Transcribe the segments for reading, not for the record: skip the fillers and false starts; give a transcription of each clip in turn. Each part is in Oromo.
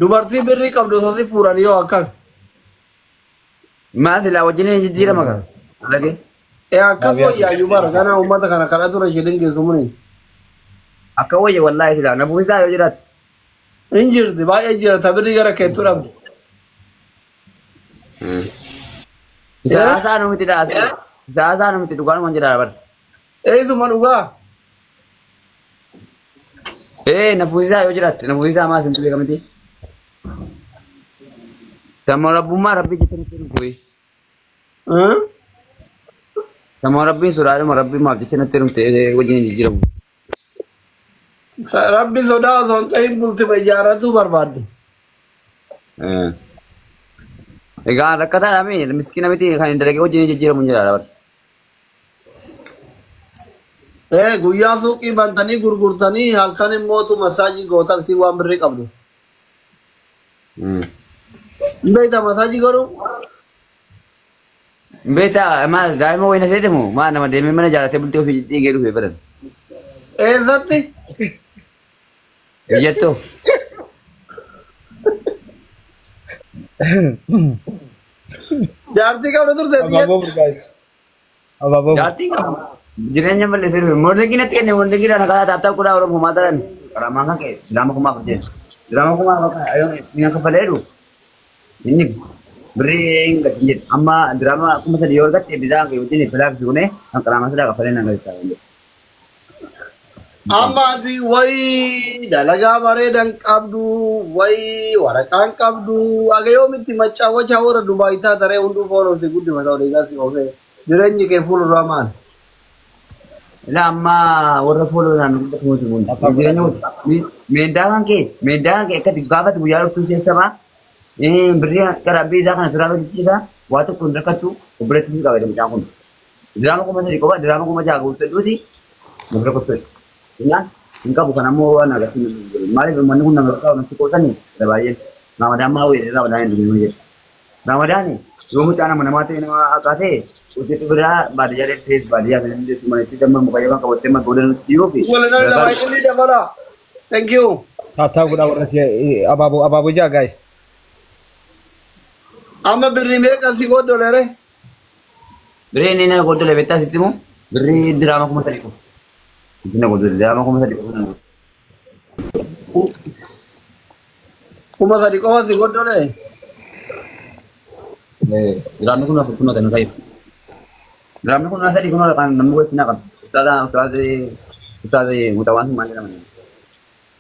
Dubartii birrii qabdu osoo si fuudhan yoo akkam. Maa silaa wajjin hin jijjiirama kan. Lagee. Ee akkas wayyaayyuu bara kana uummata kana kadha ture isheen geessu muni. Akka wayya wallaahi silaa na buusisaa yoo jiraatti. Hin jirti baay'ee jira ta birrii gara keettu dhabde. Isa haasaa nu miti dha. Isa haasaa nu miti dhugaan waan jedhaa bara. Eessuma dhugaa. Ee na fuusisaa yoo jiraatte na fuusisaa maas hin beekamti. Tamma rabbummaa rabbii jecha natti hin fuuyi. Tamma rabbiin sodaadhuma rabbii maaf jecha natti hin wajjin hin jijjiiramu. Rabbi sodaa osoo hin ta'in bultima ijaarratuu barbaadde. Egaa rakkataadha mi miskiina miti kan hin dalagee wajjin hin jijjiiramu hin jedhaa bara. Ee guyyaa suuqii bantanii gurgurtanii halkan immootu masaajii gootaa si waan birrii qabdu. Hin beektaa masaajii garuu? Beektaa maal daa'ima wayina seetimu maa nama deemee mana jaalatee bultee ofii dhiigee dhufe baran. Eessatti? Biyyattuu. Jaartii qabda turte biyyatti? Abaaboo guys. Abaaboo. Jaartiin qabu. Jireenya balleessee dhufe. Mornigii natti kenne mornigii dhaan akkaataa taaptaa kudhaa Oromoo maa taran. Qaramaan kan ka'e diraama 4000 jedhe. Diraama 4000 kan ayoon inni kaffalee jedhu. Inni birrii hin galchin jedhe. Amma diraama 3000 yoo argatte bisaan kee wajjin filaaf figunee kan qaramaa silaa kaffalee nan galchaa jedhe. Amma ati wayii dalagaa bareedan qabdu wayii waraqaan qabdu aga yoomitti maccaawwacha warra Dubaay taataree hunduu foon ofii guddifata olii gasi ofee jireenyi kee fuulduraa maal? Ila amma warra fuula naan guddatu miti kun. Jireenya miti. Meendaan kee meendaan kee akkati gaafati guyyaa dhuftuu seessamaa. Birrii qarabbii isaa kana firaa hojjechiisa. Waa tokko hin rakkattu obboleettis qaba mucaan kun. Diraama 3000 qofa diraama 6000 guuttadhuuti na bira kottu. Innaan hin qabu kan ammoo waan agarsiisu. Maaliif uummanni kun nama qabu natti qoosanii dha baay'een. Ramadaan maa wayii Ramadaan hin dhugin jedhe. Ramadaan yoo mucaa nama namaa ta'e nama haqaa ta'e hojjetu biraa baadiyyaa deemtee baadiyyaa sana illee sumanitti damma mukayyoo kan qabattee amma booda nutti yoo fi. Wala nama lama inni dabala. Thank you. Taaptaa godhaa warra abaaboo abaaboo jaa guys. Amma birrii meeqa si goddoleere? Birrii inni na goddole beektaa sitti moo birrii diraama 3000 qofa. Inni na goddole diraama 3000 qofa na goddole. 3000 qofa si goddole? Diraamni kun afur kun kan fayyadu. Diraamni kun sadii kun kan namni walitti naqan. Ustaaza ustaaza ustaaza mutawaan maal jedhaman?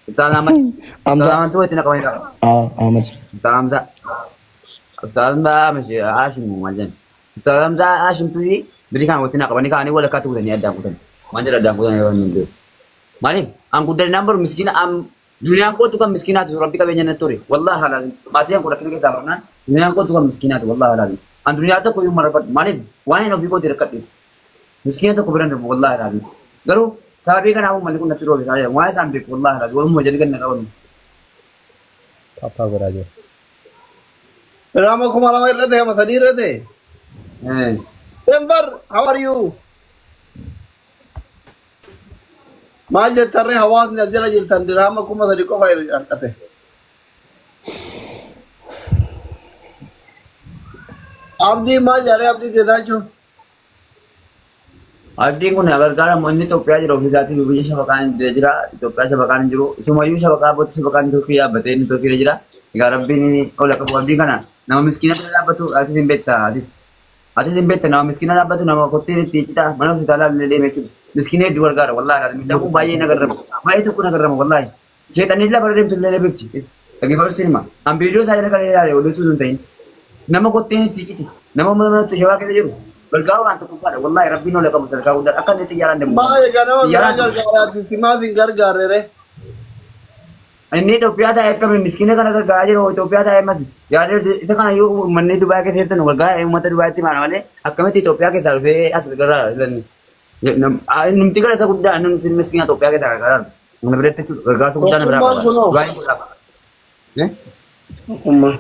Ustaaza Ahmad. Hamza. Ustaaza Ahmad walitti naqaman. Ah, Ahmad. Ustaaza Hamza. Ustaaza Hamza Hashim maal jedhan? Ustaaza Hamza Hashim tuyi birrii kan walitti naqabanii kaanii walakkaatti kutanii addaan kutan. Waan jedhan addaan kutan yeroo inni hin beeku. Maaliif? An guddinaan baru miskiina am duniyaan kootu kan miskiinaati rabbi qabeenya natti ture. Wallaahi halaalim. Maatiin kun rakkina keessaa qabnaan duniyaan kootu kan miskiinaati wallaahi halaalim. An duniyaa tokko iyyuu marafadhu. Maaliif? Waan hin ofii kooti rakkadheef. Miskiina tokko biran darbu wallaahi halaalim. Garuu sababii kanaaf uummanni kun natti roobe waan isaan beeku wallaahi halaalim. Waanuma jedhi ganna qaban. Taaptaa godhaa jiru. Diraama 2000 irra ta'e ama sadii irra ta'e? Denver, how are you? Maal jettarree hawaasni as jala jirtan diraama 3000 qofa harkate. Abdii maal jedhee Abdii Geetaachoo? Abdiin kun gargaaramu inni Itoophiyaa jira ofii isaatii biyya shafaqaan jira Itoophiyaa shafaqaan hin jiru isumayyuu shafaqaa booda shafaqaan Turkii dhaabbatee inni Turkii jira. Egaa rabbiin ola qabu abdiin kana nama miskiina bira dhaabbatu atis hin beekta atis. Atis hin beekta nama miskiina dhaabbatu nama kotteen itti cita mana hospitaalaa illee deemee jechuudha. Miskiina hedduu gargaara wallaahi mucaan kun baay'ee na garrama baay'ee tokko na garrama wallaahi. Sheexanni lafa deemtu illee beekti. Dhaggeeffatu hima. An viidiyoo isaa jala kan ilaale odeessuu sun ta'in. Nama kotteen itti citi nama mana shawaa keessa jiru gargaaruudhaan tokkoffaadha wallaahi rabbiin ola qabu sadarkaa guddaa akka inni xiyyaaraan deemu. Baay'ee ganama biraa gargaaraati simaas hin gargaarre. Inni Itoophiyaa taa'ee akkamiin miskiina kana gargaaraa jiru Itoophiyaa taa'ee mas yaadee isa kana yoo uummanni Dubaay keessa jirtan gargaaraa uummata Dubaayitti maana malee akkamitti Itoophiyaa keessaa dhufee as gargaara filanni. Numti gara isa guddaa numti miskiina Itoophiyaa keessaa gargaaraa Nama biratti jechuudha gargaarsa guddaa na biraa qaba. Dubaay godhaaf. Tokkummaa.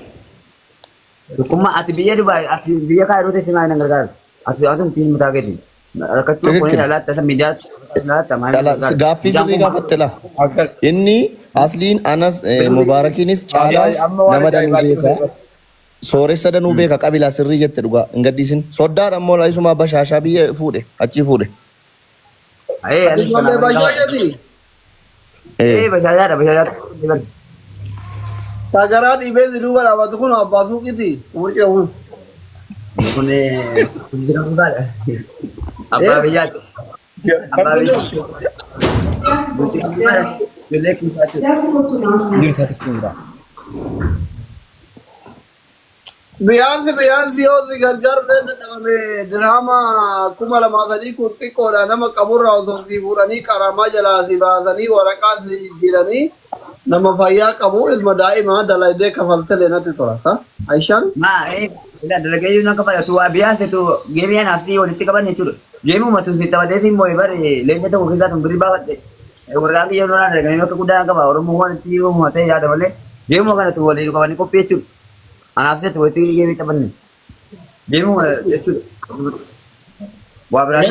Tokkummaa ati biyya Dubaay ati biyya Kaayiroo teessee maal na gargaaru? Ati ati mataa keetii. Rakkachuu kun ilaalaatti asa miidiyaatti Gaaffii sirrii gaafatte laa. Akkas. Inni asliin anas Mubaarakiinis caalaa Amma waan nama danuu ajaa'ibaa beeka. Sooressa danuu beeka qabilaa sirrii jette dhugaa hin gadhiisin. Soddaan ammoo isuma bashaashaa biyya fuudhe achii fuudhe. Ijoollee bashaashati. Bashaashaadha bashaashaadha. Sagaraa dhiibee si duuba dhaabatu kun abbaa suuqiiti. Wurcee kun. Kun jira dhugaadha. Abbaa biyyaati. Abbaa biyyaati. Bultii ijoollee kiisaati. Jiru isaatti sun jira. Biyyaansi biyyaansi yoo si gargaaru dadhabame dirhama 2003 kun xiqqoodha nama qaburraa osoo si fuudhanii qaramaa jalaa si baasanii waraqaa si jijjiiranii nama fayyaa qabu ilma daa'imaa dalaydee kafaltelee natti tola. Aishaan? Maa dalagee akka fayyaa tu biyyaansi tu geemii anaaf si walitti qaban jechuudha. Geemuma tu si taphatee si immoo bare leenca tokko keessaa tun birrii baafadhe. Waraqaan kiyya lolaan dalaganii bakka guddaa qaba Oromoo waan itti uumama ta'e yaada malee geemuma kana tu waliin qabanii qophii jechuudha. Anaaf si walitti geemii taphanne. Geemuma jechuudha. Waa biraa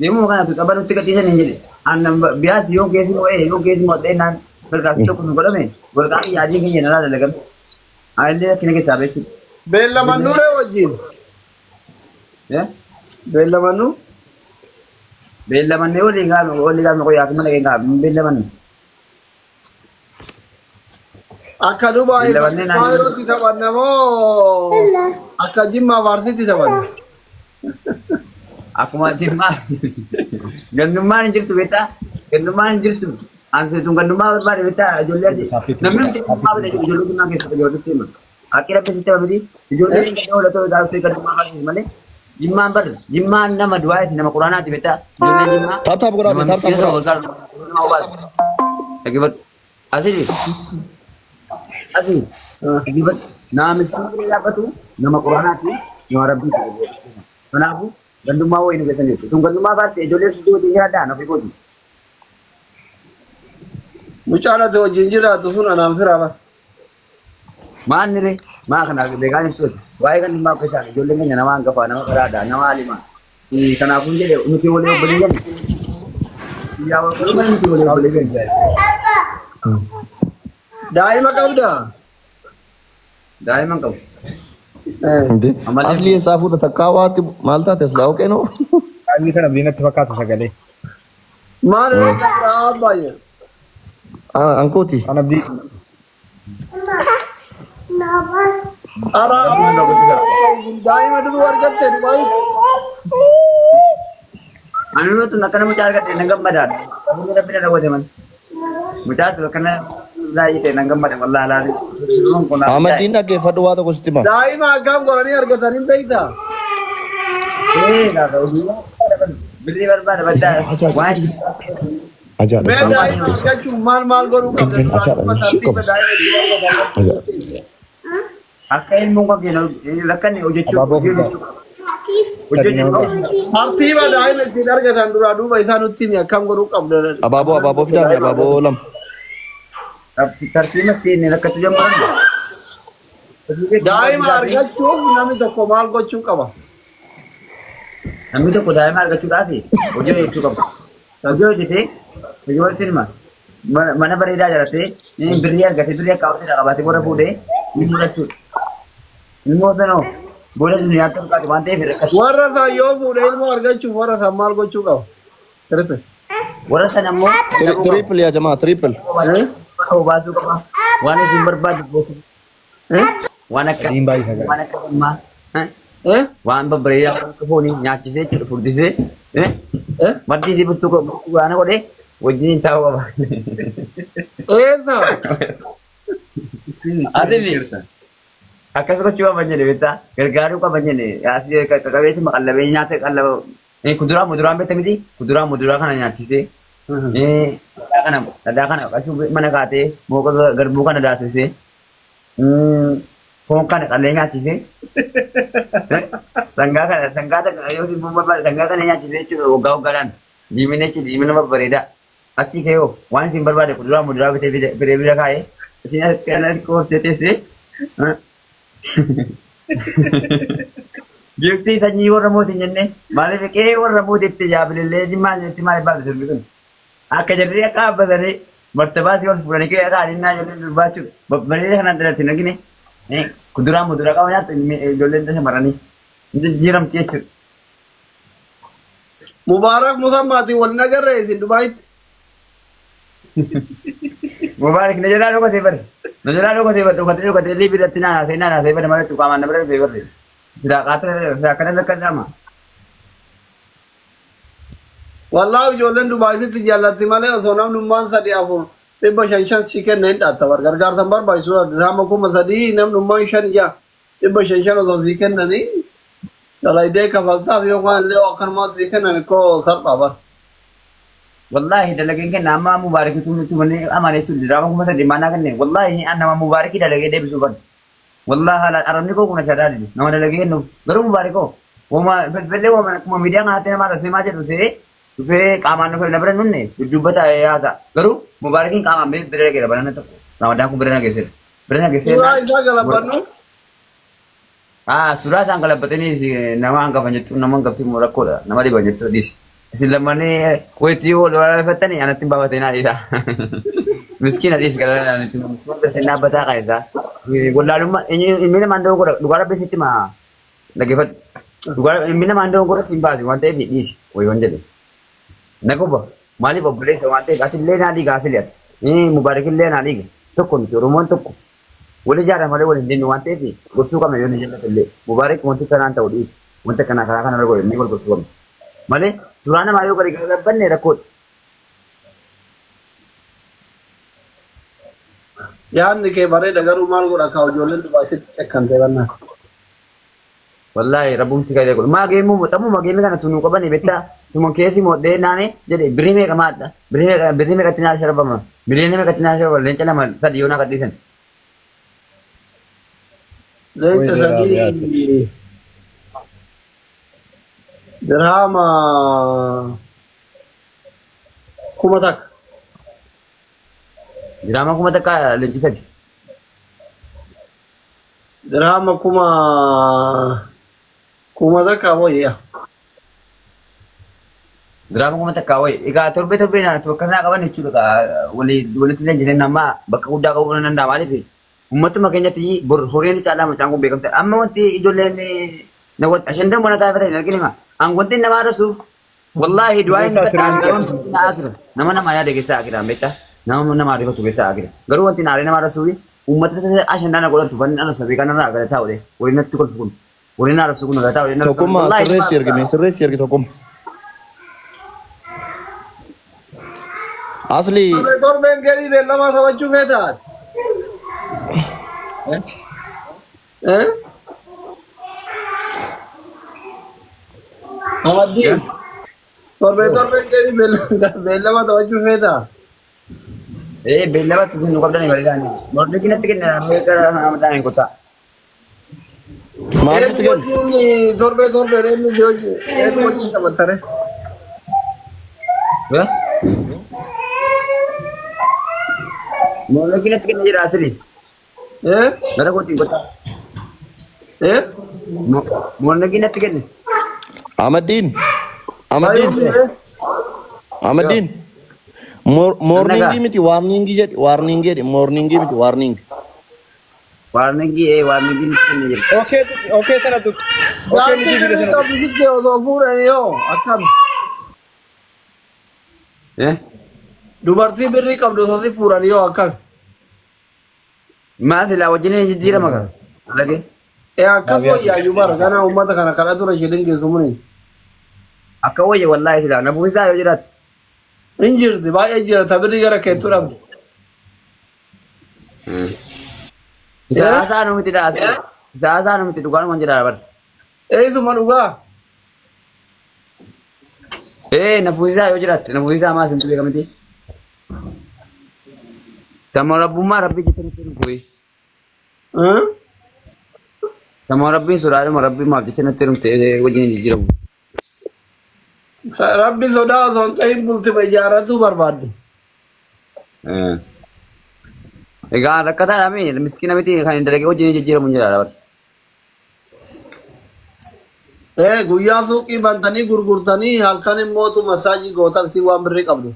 geemuma kana tu tapha nutti gadhiisan hin jedhe. Annan biyyaansi yoo keessi mo'ee yoo keessi mo'ee naan gargaarsi tokko nu godhame waraqaan kiyya adii keenya nalaa dalagame. Anillee rakkina keessaa beeksisa. Beellamannuu ree wajjin? Beellamannuu? Beellamannee walii gaame walii gaame qoyaa fi mana keenya gaame beellamanne. Akka Dubaay Beellamannee naan Faayirootti taphanna moo akka Jimmaa Faarsitti taphanna? Akkuma Jimmaa gandummaan hin jirtu beektaa gandummaan hin jirtu anseetuun gandummaa barbaade beektaa ijoollee asii namni nuti gandummaa barbaade ijoollee gandummaa keessa ijoollee hima. Akki rabbi sitti miti ijoollee hin oolatoo gaafatee gandummaa barbaade malee Jimmaan bar Jimmaan nama du'aati nama quraanaati beektaa ijoolleen Jimmaa. Taap taap godhaa Nama taap taap miskiina godhaa. tokko gargaaru nama hubaatu. Dhaggeeffadhu. Asii asii dhaggeeffadhu. Nama miskiina bira dhaabbatu nama quraanaati nama rabbii. Kanaafuu gandummaa wayii nu keessa jirtu. Tun gandummaa baarte ijoollee suutii wajjin jiraadhaa na ofii kooti. Mucaan ati wajjin jiraattu sun anaan firaa bara. Maal nire maa kana beekaa jirtu waa'ee gandummaa akka isaan ijoolleen keenya nama hangafaa nama qaraadhaa nama alimaa. Kanaafuu jedhe nuti walii obboleeyyan. Yaa walii nuti walii obboleeyyan. Daa'ima qabdaa? Daa'ima hin qabu. Aslii eessaa fuudha takkaa waatti maal taate as laa'u qeenoo? Qaamni kana abdiin fakkaatu sagalee. Maal irra qabdaa abbaa jedhu? Ankooti. Kan abdii. Ara daa'ima duruu argatte Dubaay. Ani nuti akkana mucaa argadhe nan gammadaadha. Sababni rabbi na raawwate man. Mucaa tu akkana baay'ee ta'e nan gammada wallahi laali. Ahmadiin dhaggeeffadhu waa tokko sitti hima. Daa'ima akkam godhanii argatanii hin beektaa? Ee laata hojii birrii barbaada baddaa waan Ajaa'ibaa. Mee daa'ima argachuun maal maal godhuu qabda? Ajaa'ibaa. Tartiiba daa'ima akka ilmoon kan keenya rakkanne hojjechuu Abaaboo hojjechuu hojjechuu Tartiiba daa'ima ittiin argatan duraa duuba isaa nutti himi akkam godhuu qabda? Abaaboo abaaboo fidaame abaaboo lama. Tartiiba ittiin rakkachuu jammaran. Daa'ima argachuuf namni tokko maal gochuu qaba? Namni tokko daa'ima argachuudhaaf hojii hojjechuu qaba. Hojii hojjetee hojii walitti hima. Mana bareedaa ijaarratee birrii argatee birrii akka hawwataa qabaatee booda fuudhee ilmoo dhalchuudha. Ilmoo sanoo booda duniyaatti ulfaatu waan ta'eef rakkatu. Warra isaan yoo fuudhee ilmoo argachuuf warra isaan maal gochuu qaba? Triple. Warra sana immoo Triple yaa jamaa triple. baasuu qaba. Waan isin barbaadu boosuu. Waan akka Adiin baay'ee sagalee. waan akka dammaa waan babbareedaa waan akka foonii nyaachisee jechuudha furdisee maddi isii bultuu waan godhee wajjin taa'uu qaba. Eessa? Ati akkas gochuu qaban jedhe beektaa gargaaruu qaban jedhe asii qabeessi maqallabee nyaata qallaba kuduraa muduraan beekta miti kuduraa muduraa kana nyaachisee dhadhaa kana dhadhaa kana qashuu mana kaatee mooqa garbuu kana daasisee foon kana qallee nyaachisee sangaa kana sangaa takka yoo si barbaade sangaa kana nyaachisee jechuudha waggaa waggaadhaan diimina jechuudha diimina babbareedaa achi ka'ee waan isin barbaade kuduraa muduraa bitee fidee bira kaa'ee isin akka koortee teessee. Giiftii sanyii warra mootii jennee maaliif qe'ee warra mootiitti jaabilillee jimmaa jetti maaliif baate sirbi sun. Akka jarri akka dhaabbatanii martabaa si ol fuudhanii qe'ee akka adinnaa ijoolleen durbaa bareeda kanaan dhalatti hin argine. Kuduraa muduraa qaba nyaattu ijoolleen shamarranii jijjiiramti jechuudha. Mubaarak Musammaatiin wal nagarree isin Dubaayitti. Mubaarak na jalaa dhokatee bare. Na jalaa dhokatee bare dhokatee dhokatee illee biratti naanaasee naanaasee bare malee tuqaamaan na bira dhufee bare. Silaa qaata silaa kana lakka dhama. Wallaahi ijoolleen Dubaayitti jaallatti malee osoo namnummaan 3 4 500 si kenna hin dhaatta bar gargaarsan barbaachisu dirhama 3000 namnummaan 5 6 500 osoo si kennanii dalaydee kafaltaaf yookaan illee akkanumaa si kennan koo salphaa bar. Wallahi dalageen kenna amma Mubaarakitu nuti manni amane jechuun dirhama 3000 maanaa kenne wallahi an nama Mubaarakii dalagee deebisuu kan. Wallahi arabni koo kuna shadaa didu nama dalagee kennuuf garuu Mubaarakoo wama felfellee wama akkuma miidiyaa kanatti nama arrabsee maa jedhu see dhufee qaamaan dhufee na bira nunne duddubbata haasa garuu Mubaarakiin qaamaan bira dhageera banana tokko Ramadaan kun bira nageesseera bira nageessee. Suuraa isaa galabannu. Suuraa isaan galabbatanii nama hangafan jettu nama hangafti immoo rakkoodha nama dhiban jettu dhiisi. Isin lammaanii wayitii wal walaaleffattanii anatti hin baafatee naa dhiisa. Miskiina dhiisi galala anatti miskiina dhaabbataa kan isaa. Wallaalummaa ilmi namaan dogoggora dhugaa rabbi sitti maa dhaggeeffadhu. Dhugaa ilmi namaan dogoggora siin baasi waan ta'eef dhiisi wayii waan jedhe. Na guba maaliif obboleessa waan ta'eef ati illee naa dhiiga asili ati. Mubaarak illee naa dhiiga tokko miti Oromoon tokko. Wal ijaara malee wal hin dinnu waan ta'eef gorsuu qabna yoo ni jallate illee. Mubaarak wanti kanaan ta'u dhiisi. Wanta kana karaa kana godhe ni wal gorsuu qabna. Malee suuraa namaa yoo gadi galabbanne rakkoodha. Yaadni kee bareeda garuu maal godha kaa ijoolleen Dubaayitti cekkantee bannaa. Wallahi rabbumti kalee godhu. Maa geemuu xammuma geemii kana tunuu qabani beektaa tuma keessi moodhee naane jedhe birrii meeqa maadha birrii meeqa birrii meeqatti naa sharbama miliyoona meeqatti naa sharbama leenca 2 3 yoo naa qadhiisan. Leenca 3 dirhama 1000. Dirhama 1000 leenci 3. Dirhama 1000 wayya. Dirhama 1000 wayya. Egaa torbee torbee naa tokko qaban jechuudha walitti leenjisan nama bakka guddaa qabuu nan danda'a maaliif uummatuma keenyatti horiin caalaa mucaan kun beekamte amma wanti ijoolleen ashandan bona taafatan hin argine ma an wanti nama arrabsuuf wallahi du'aa hin nama nama yaada keessaa akira beektaa nama nama arifatu keessaa akira garuu wanti naalee nama arrabsuuf uummata ashandan godhatu fanni arrabsa beekan irraa gara taa'uudhe waliin natti kolfu kun waliin arrabsu kun gara taa'uudhe. Tokkummaa sirreessi ergime sirreessi ergi tokkummaa. Asli. Torbeen galii beellamaa taphachuu feetaat. Amaddiin. Torbee torbeen galii beellama taphachuu feetaa. Beellama itti nu qabdanii bareedaan. Mormi natti kenna gara hin kottaa. Maaltu kenna? Torbee torbee eenyu hojii eenyu hojii taphattare? Mormi natti kenna jira asili. Gara kootiin kottaa. Mormi natti kenna. Amaddiin. Amaddiin. Amaddiin. Morningii miti warningii jedhi warningii jedhi morningii miti warning. Warningii warningii miti kenna jira. Okay okay sana tuqi. Okay miti fide sana tuqi. Osoo fuudhanii yoo akkam. Dubartii birrii qabdu osoo si fuudhanii yoo akkam. Maa silaa wajjin jijjiirama qaba. Alagee. Akkas wayyaayyuu bara kana uummata kana kadhaa ture isheen geessu muni. Akka wayya wallaahi silaa na buusisaa yoo jiraatti. Hin jirti baay'ee jira tabirri gara keettu dhabde. Isa haasaa nu miti dha. Isa haasaa nu miti dhugaan waan jedhaa bara. Eessuma dhugaa. Na fuusisaa yoo jiraatte na fuusisaa maas hin beekamti. Tama rabbummaa rabbii jecha natti heerumte. Tama rabbiin sodaadhuma rabbii maaf jecha natti heerumte wajjin jijjiiramu. Rabbi sodaa osoo hin ta'in bultima ijaarratuu barbaadde. Egaa rakkataadha mi miskiina miti kan hin dalagee wajjin jijjiiramu hin jiraadha bara. Guyyaa suuqii bantanii gurgurtanii halkan immoo masaajii gootaa si waan birrii qabdu.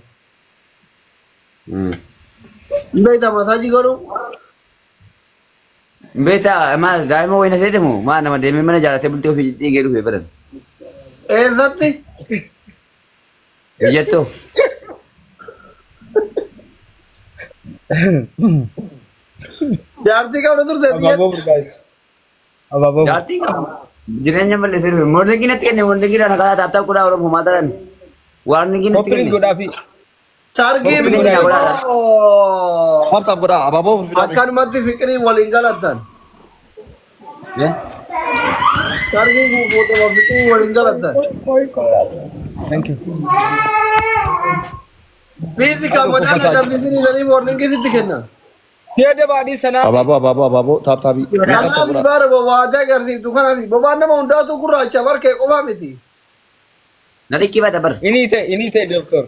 Beektaa masaajii godhu? Beektaa maal daa'ima wayina seetimu maal nama deemee mana jaalatee bultee ofii dhiigee dhufee baran. Eessatti? Biyyattuu. Jaartii qabda turte biyyatti? Abaaboo. Jaartii qabu. Jireenya balleessee dhufe. Morningii natti kenne morningii dhaan akkaataa taaptaa kudhaa Oromoo maa ta'an. Warningii natti Koppiliin kenne. godhaafi. Chargii Koppiliin godhaa. immoo Tap tap godhaa abaaboo fidaa. akkanumatti fiqirii waliin galattan. Chargii guutuuma fiqirii waliin galattan. Thank you. Biisi kan madaan agarsiisanii sanii morningii sitti kenna. Teeda baadhii sanaa. Abaaboo abaaboo abaaboo tap tapii. Kanaaf bara bobaatee agarsiiftu kanaaf bobaan nama hundaatu gurraacha barkee qofaa miti. Na dhikkifata bar. Inni ta'e doktor.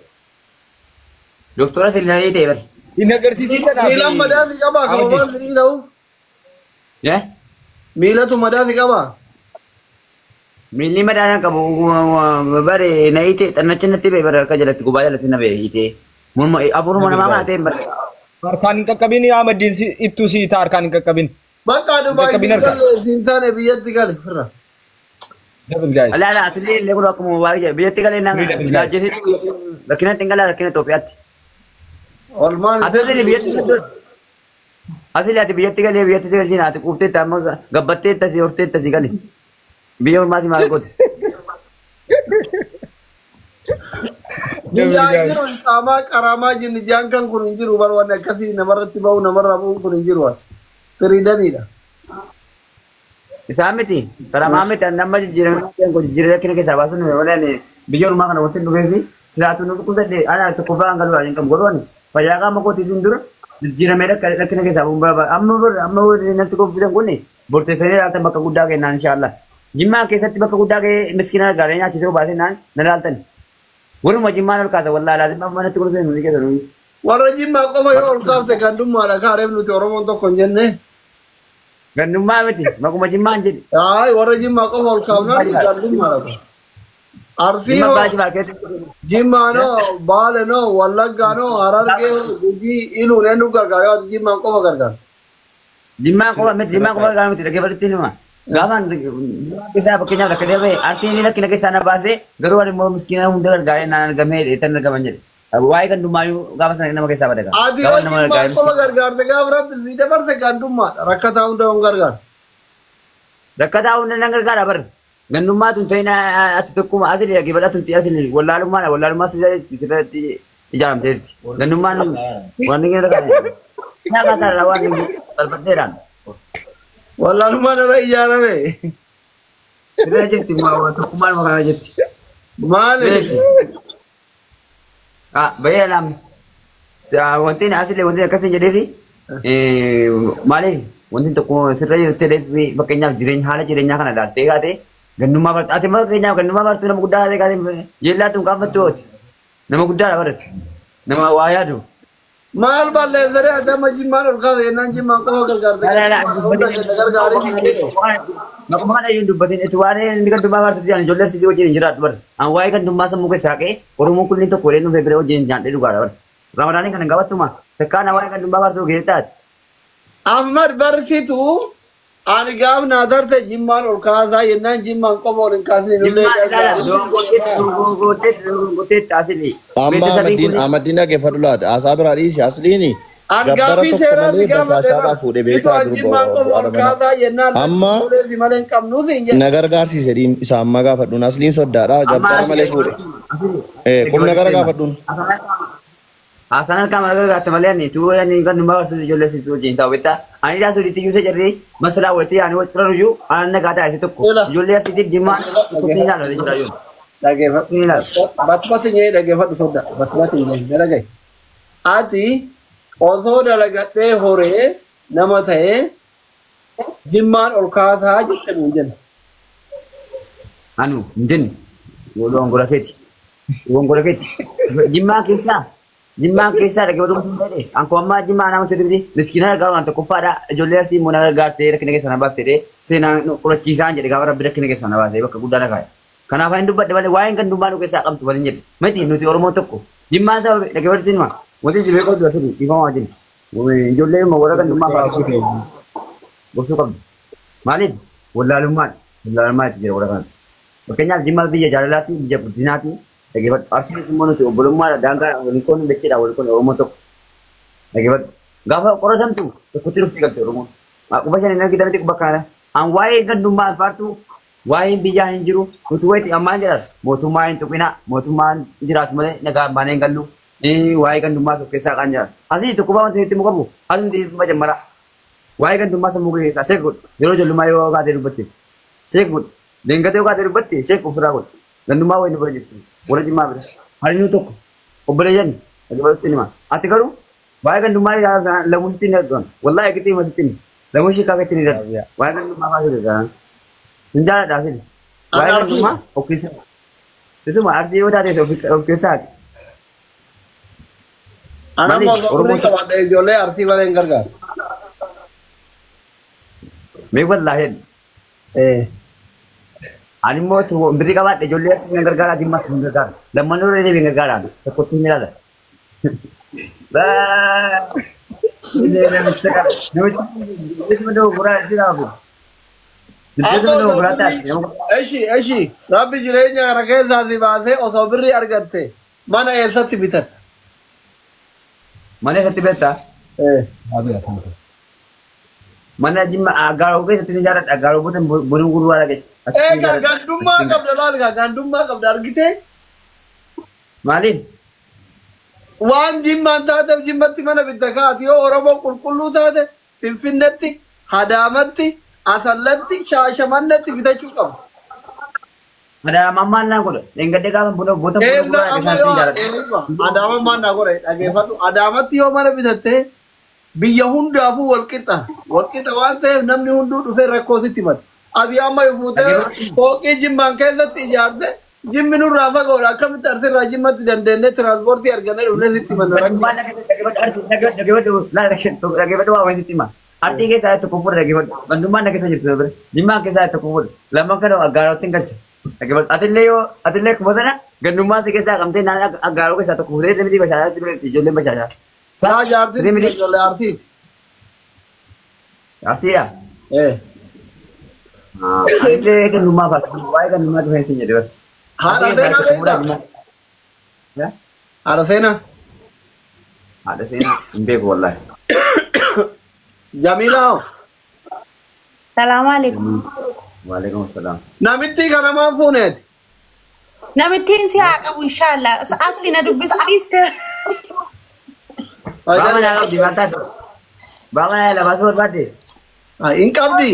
Doktora silnalii ta'e bar. Inni agarsiisii kanaaf. Miilaan madaasi qabaa kan bobaan sinii ta'u. Miilatu madaasi qabaa. Miilli madaana qabu bare na hiite xannacha natti ba'e bare harka jalatti gubaa jalatti na ba'e hiite. Morma afuruma namaa kana ta'e bare. Harkaan hin qaqqabin Ahmadiin ittuu sii ta'a harkaan hin qaqqabin. Bakka Dubaay Qaqqabin harka. siin taane biyyatti gale firra. Double guys. Ala ala asillee illee kun akkuma mubaarak jedhe biyyatti galee naan laajjesitti rakkina xingalaa rakkina Itoophiyaatti. Olmaan Asillee biyyatti galee asillee ati biyyatti galee biyyatti galchiin ati quufteetta amma gabbatteetta si horteetta si gale. Biyya ormaati maal goote? Biyyaa jiru qaamaa qaraamaa jinni jaan kan kun hin jiru bar wanni akkasii namarratti bahu namarraa bu'uun kun hin jiru ati. Firiidamiidha. Isaan miti karamaa miti nama jijjiirame jijjiirame rakkina keessaa baasuun malee biyya ormaa kana wanti dhufee fi silaatu nu dhukkubsadhe ana tokkoffaa hanga duraa hin qabu godhu ani fayyaa qaama kootiitiin dura jijjiiramee rakkina keessaa bu'uun barbaada. Amma amma natti koffisan kun borteessanii ilaaltan bakka guddaa kennaan inshaallah. Jimmaa keessatti bakka guddaa ka'ee miskiina gaarii nyaachisee obaasee naan na ilaaltan. Waruma jimmaan ol kaasa wallaahi laazim amma natti kolfee nuyi keessa nuyi. Warra jimmaa qofa yoo ol kaafte gandummaadha kaareef nuti Oromoon tokko hin jenne. Gandummaa miti makuma jimmaan jedhi. Ayi warra jimmaa qofa ol kaafnaan gandummaadha. Arsii Jimma hoo baajii baarkeetti. Jimmaa noo Baale noo Wallaggaa noo Harargee hoo Gujii Iluun eenyu gargaara yoo ati jimmaan qofa gargaara. Jimmaan qofa miti jimmaan qofa gargaara miti dhaggeeffatutti nima. Gaafa jimmaan keessaa fakkeenyaaf rakkatee bahe arsiin rakkina keessaa na baasee garuu ani immoo miskiina hunda gargaaree naan argamee tan argaman jedhe. Waa'ee gandummaayuu gaafa sana nama keessaa bada. Ati yoo jimmaan qofa gargaarte gaafa rabbi si dabarse gandummaadha rakkataa hunda hin gargaaru. Rakkataa hunda nan gargaara bar. Gandummaa tun ta'in ati tokkuma asii dhaggeeffadhaa tun asii wallaalummaadha wallaalummaa sirriitti ijaaramteerti. Gandummaan waan inni gargaara. Naa kaasaarraa waan inni salphatteedhaan. Wallaalummaan irra ijaarame. Sirra jirti tokkummaan kana jirti. Maali? Baay'ee laam. Wanti asillee wanti akkasii jedheefi maaliif wanti tokko sirra jirti jedheef fakkeenyaaf jireenya haala jireenyaa kana ilaaltee kaatee gandummaa bartu ati fakkeenyaaf gandummaa bartu nama guddaa taatee kaatee yeellaatu hin qaanfattu hooti. Nama guddaadha barate. Nama waa yaadu. Maal balleessanii ati amma jimmaan ol kaase jennaan jimmaan qofa gargaarte. Hunda kenna gargaaree hin jedhe. Maquma kana iyyuu hin dubbatin itti waan inni gandummaa bartu jedhan ijoollee arsiitii wajjin hin jiraatu bara. An waa'ee gandummaa sammuu keessaa ka'ee Oromoon kunneen tokko waliin dhufee bira wajjin nyaadhee dhugaadha bara. Ramadaaniin kana hin qabattuma. Takkaan waa'ee gandummaa bartuu keessatti taate. Ahmad barsitu ani gaaf naa darte jimmaan ol kaasaa jennaan jimmaan qofa ol hin kaasne nullee Amma Ahmadiin dhaggeeffadhu laata haasaa biraa dhiisi asliini An gabbara gaaffii tokko seeraan malee si gaafadhe bashaashaadhaa fuudhee situ beekaa an jimmaan qofa ol durba kaasaa jennaan Amma lakki malee hin qabnu siin jedhe. na gargaarsiise dhiin isa ammaa gaafadhuun asliin soddaadha gabbara malee fuudhe. Qubna gara gaafadhuun. Haasaan harkaa mala gargaarte malee ani tuu ani gandummaa barsiisu ijoollee situ wajjin ta'u beektaa. Ani daa sodiitti iyyuu isa jarree masalaa walitti yaanii wal ciraru iyyuu aannan nagaa taasise tokko ijoollee asiitiif jimmaa tokkotti hin ilaalu jira iyyuu. Dhaggeeffadhu. Hin ilaalu. Batbati nyee dhaggeeffadhu sodda. Batbati nyee na dhagaye. Ati osoo dalagadhee horee nama ta'ee jimmaan ol kaasaa jette nuun jenna. Anu hin jenne gongola keeti. Gongola keeti. Jimmaa keessaa Jimmaan keessaa dhaggeeffatu kun ta'e anko ammaa jimmaa nama ta'e miskiina gargaaru waan tokkoffaadha ijoollee asii immoo na gargaartee rakkina keessa na baastee seenaan qorachiisaan jedhe gaafa rabbi rakkina keessa na baasee bakka guddaa na kaa'e. Kanaaf ani dubbadhe malee waa'een kan dubbaa nu keessaa qabdu waliin jedhe miti nuti Oromoo tokko jimmaan saba dhaggeeffatu hima wanti jibee qabdu asii dhiifama wajjin ijoollee immoo warra kan dummaa gorsuu qabdu maaliif wallaalummaan wallaalummaa itti jira warra kanatti. Fakkeenyaaf jimmaa biyya jaalalaati biyya guddinaati. Dhaggeeffadhu. Arsiis immoo nuti obbolummaadha daangaa waliin qoonni dacheedha waliin qoonni Oromoo tokko. Dhaggeeffadhu. Gaafa qoratamtu tokkotti dhufti galte Oromoon. Quba shan hin argitamti quba kana. An waa'ee gandummaa hin waa'een biyyaa hin jiru nuti wayiiti ammaan jedhan mootummaa hin tuqina mootummaan jiraatu malee nagaan baanee hin gallu. Waa'ee gandummaa of keessaa kan jedhan. Asii tokkoffaa wanti itti mukamu asii majammara. Waa'ee gandummaa sammuu keessaa seek godhu yeroo ijoollummaa yoo kaatee dubbatteef seek godhu leengatee yoo kaatee dubbatte seek ofirraa godhu gandummaa wayii nu bira jirtu. Warra jimmaa bira. Hariinuu tokko obboleeyyan dhaggeeffatutti hima. Ati garuu waa'ee gandummaa lamuusitti hin dhadhuun. Wallaahi eegatti himasitti hima. Lamuushii kaaketti ni dhadhu. Waa'ee gandummaa kaasuu danda'an. Hin jaaladhaa fili. Waa'ee gandummaa of keessaa. Isuma arsii yoo taate of keessaa haqi. Ana immoo qabadhe ijoollee arsii malee hin gargaaru. Mee wallaahi. Ani immoo birrii qabaadhe ijoollee asii hin gargaara jimmas hin gargaara. Lamman irra deebiin gargaaraan tokkotti hin ilaala. Namicha kana namicha dogogoraa jiraafu. Eshi eshi rabbi jireenya kana keessaa si baasee osoo birrii argatte mana eessatti bitatta? Mana eessatti bitatta? Mana jimma gaaroo keessatti ni jaalladha gaaroo booda bonuun gurguraa dhagee. Egaa gandummaa qabda laal gandummaa qabda argitee? Maaliif? Waan jimmaan taateef jimmatti mana bitta kaati yoo Oromoo qulqulluu taate Finfinnetti, Hadaamatti, Asallatti, Shaashamannetti bitachuu qabu. Adaamaan maal naan godha? Leengadee gaafa buna boota buna gurguraa keessatti jaalladha. Adaamaan maal naa godha? Dhageeffadhu. Adaamatti yoo mana bitatte biyya hundaafuu walqixa. Walqixa waan ta'eef namni hunduu dhufee rakkoo sitti himata. Ati amma fuutee fooqii jimmaan keessatti ijaarte jimmi nurraa fagoodha akkamitti arsirraa jimmatti dandeenyee tiraanspoortii argannee dhufnee sitti himanna rakkoo. Dhaggeeffadhu waa wayii sitti hima. Arsii keessaa tokko fuudha dhaggeeffadhu. Gandummaan na keessa jirtu bira. Jimmaan keessaa tokko fuudha. Lamman kana aggaarootti hin galcha. Dhaggeeffadhu. Atillee yoo atillee kuma sana gandummaa si keessaa qabdee naan aggaaroo keessaa tokko fuudhee miti bashaashaatti bira ijoolleen bashaashaa. Saa jaartiin ijoollee arsiiti. Arsiidha? Atillee gandummaa faasa. Waa'ee gandummaa dhufee sin jedhe bara. Haadha seenaa beektaa? Haadha seenaa? Haadha seenaa hin beeku wallaahi. Jamiilaa. Salaamu alaikum. Waalaikum salaam. Namitti kana maan fuuneeti? Namittiin si haa qabu inshaallah. Asli na dubbisu dhiiste. Baama naa qabdi maal taate? Baama naa lafa barbaadde? Hin qabdi.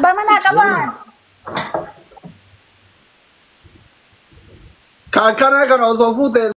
Baama naa qabaan. Ka akkana kana osoo fuute